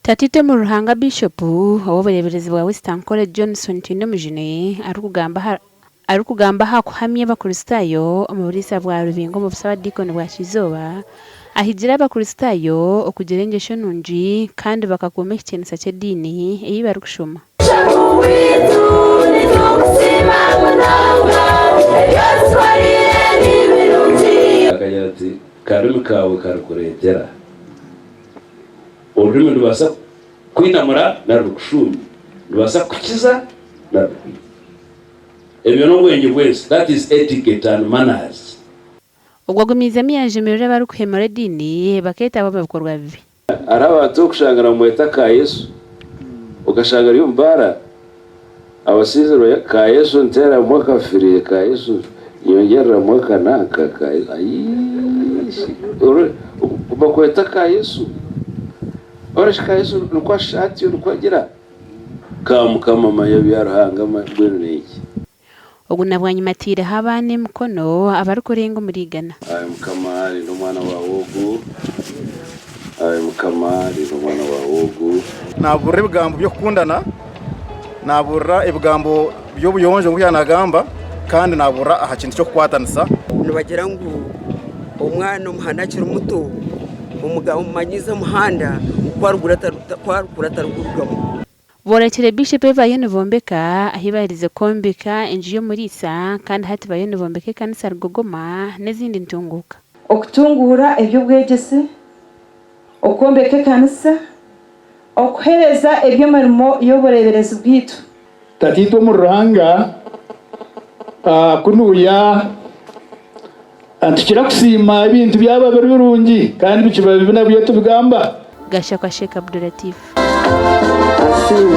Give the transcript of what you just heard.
Tatiito omuri Ruhanga Bishop ow'obureeberezi bwa West Ankole Johnson Twinomujuni arikugamba aha arikugamba aha kuhamya Abakristaayo omu buriisa bwa Rubingo omu Busabadiikoni bwa Kyizooba ahigire Abakristaayo okugira engyesho nungi kandi bakakuuma ekitiinisa ky'ediini ei barikushoma. Akagira ati, Karimi kaawe karikureetera. Orurimi nirubaasa kukwinamura nari rukushuumye. Nirubaasa kukukiza nari rukwite. Ebyo n'obwengye bw'ensi, that is etiquette and manners. Ogwo agumiizemu yaajemerera abarikuhemura ediini bakeetaba omu bikorwa bibi. Hariho abantu okushanga nibamweta ka Yesu, okashanga ari omu baara abasinzire bari ka Yesu nteeramu akafire, ka Yesu nyongyereramu aka n'aka, ka Yesu ayiishi bakweta ka Yesu, oreshi ka Yesu nikwo ashusha atyo nikwo agira, ka Mukama manya ebya Ruhanga mbwenu n'enki? Ogu na bwanyima ataireho abaana emikono abarikurenga omuri igana. Ai Mukama, rinda omwana waawe ogu. Ai Mukama, rinda omwana waawe ogu. Naabuurira ebigambo by'okukundana, naabuurira ebigambo by'obuyonjo nk'oku yaaba naagamba, kandi naabuurira aha kintu ky'okukwatanisa. Nibagira ngu omwana omuhana akiri muto, omumanyiize omuhanda, ku arikura atarigurugamu. Boorekire Bishop ebi bariyo nibombeka ahi baherize kwombeka enju y'omuriisa kandi hati bariyo nibombeka ekanisa Rugogoma n'ezindi ntunguuka. Okutunguura eby'obwegyese, okwombeka ekanisa, okuheereza eby'emirimo y'obureeberezi bwaitu. Tataitwe omuri Ruhanga, kunuya nitukira kusiima ebintu byaba biri birungi kandi bikiba bibi nabyo tubigamba. Gashakwa Sheikh Abdulatif. Asiimwe.